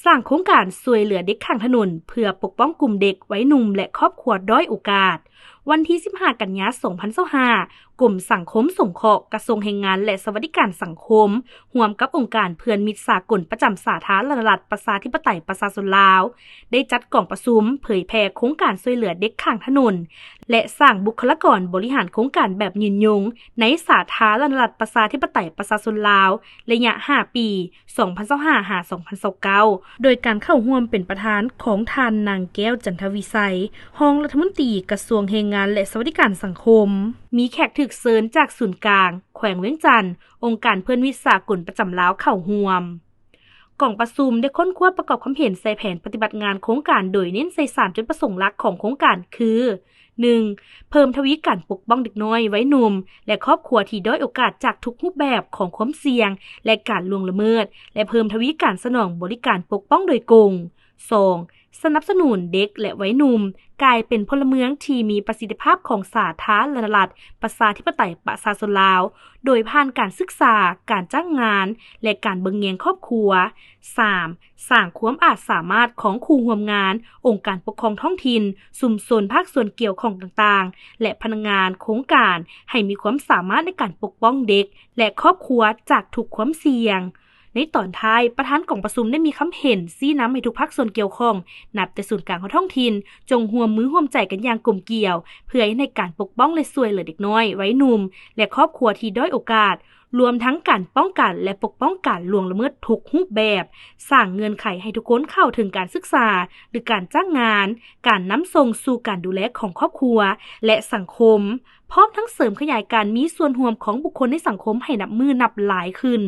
ສ້າງໂຄງການຊ່ວຍເຫຼືອເດັກຂ້າງຖະໜົນ ເພື່ອປົກປ້ອງກຸ່ມເດັກ, ໄວໜຸ່ມ ແລະ ຄອບຄົວດ້ອຍໂອກາດ. ວັນທີສິບຫ້າ ກັນຍາ ສອງພັນຊາວຫ້າ, ກົມສັງຄົມສົງເຄາະ ກະຊວງແຮງງານ ແລະ ສະຫວັດດີການສັງຄົມ ຮ່ວມກັບອົງການເພື່ອນມິດສາກົນປະຈຳສາທາລະນະລັດ ປະຊາທິປະໄຕ ປະຊາຊົນລາວ ໄດ້ຈັດກອງປະຊຸມເຜີຍແຜ່ໂຄງການຊ່ວຍເຫຼືອເດັກຂ້າງຖະໜົນ ແລະ ສ້າງບຸກຄະລາກອນບໍລິຫານໂຄງການແບບຍືນຍົງ ໃນສາທາລະນະລັດ ປະຊາທິປະໄຕ ປະຊາຊົນລາວ ໄລຍະຫ້າປີ ສອງພັນຊາວຫ້າ ຫາ ສອງພັນຊາວເກົ້າ ໂດຍການເຂົ້າຮ່ວມເປັນປະທານຂອງທ່ານ ນາງ ແກ້ວ ຈັນທະວິໄຊ, ຮອງລັດຖະມົນຕີກະຊວງແຮງງານ ແລະ ສະຫວັດດີການສັງຄົມ. ມີແຂກຖືກເຊີນຈາກສູນກາງ, ແຂວງວຽງຈັນ, ອົງການເພື່ອນມິດສາກົນປະຈຳລາວເຂົ້າຮ່ວມ. ກອງປະຊຸມໄດ້ຄົ້ນຄວ້າປະກອບຄວາມເຫັນໃສ່ແຜນປະຕິບັດງານໂຄງການ ໂດຍເນັ້ນໃສ່ສາມຈຸດປະສົງຫຼັກຂອງໂຄງການຄື ໜຶ່ງ ເພີ່ມທະວີການປົກປ້ອງເດັກນ້ອຍ, ໄວໜຸ່ມ ແລະ ຄອບຄົວທີ່ດ້ອຍໂອກາດຈາກທຸກຮູບແບບຂອງຄວາມສ່ຽງ ແລະ ການລ່ວງລະເມີດ ແລະ ເພີ່ມທະວີການສະໜອງບໍລິການປົກປ້ອງໂດຍກົງ. ສອງ ສະໜັບສະໜູນເດັກ ແລະ ໄວໜຸ່ມກາຍເປັນພົນລະເມືອງທີ່ມີປະສິດທິພາບຂອງສາທາລະນະລັດ ປະຊາທິປະໄຕ ປະຊາຊົນລາວ ໂດຍຜ່ານການສຶກສາ, ການຈ້າງງານ ແລະ ການເບິ່ງແຍງຄອບຄົວ. ສາມ ສ້າງຄວາມອາດສາມາດຂອງຄູ່ຮ່ວມງານ, ອົງການປົກຄອງທ້ອງຖິ່ນ, ຊຸມຊົນພາກສ່ວນກ່ຽວຂ້ອງຕ່າງໆ ແລະ ພະນັກງານໂຄງການ ໃຫ້ມີຄວາມສາມາດໃນການປົກປ້ອງເດັກ ແລະ ຄອບຄົວຈາກທຸກຄວາມສ່ຽງ. ໃນຕອນທ້າຍ, ປະທານກອງປະຊຸມໄດ້ມີຄຳເຫັນຊີ້ນຳໃຫ້ທຸກພາກສ່ວນກ່ຽວຂ້ອງ, ນັບແຕ່ສູນກາງຮອດທ້ອງຖິ່ນ, ຈົ່ງຮ່ວມມືຮ່ວມໃຈກັນຢ່າງກົມກຽວ ເພື່ອເຮັດໃຫ້ການປົກປ້ອງ ແລະ ຊ່ວຍເຫຼືອເດັກນ້ອຍ, ໄວໜຸ່ມ ແລະ ຄອບຄົວທີ່ດ້ອຍໂອກາດ, ລວມທັງການປ້ອງກັນ ແລະ ປົກປ້ອງການລ່ວງລະເມີດທຸກຮູບແບບ, ສ້າງເງື່ອນໄຂໃຫ້ທຸກຄົນເຂົ້າເຖິງການສຶກສາ ຫຼື ການຈ້າງງານ, ການນຳສົ່ງສູ່ການດູແລຂອງຄອບຄົວ ແລະ ສັງຄົມ, ພ້ອມທັງເສີມຂະຫຍາຍການມີສ່ວນຮ່ວມຂອງບຸກຄົນໃນສັງຄົມໃຫ້ນັບມື້ນັບຫຼາຍຂຶ້ນ.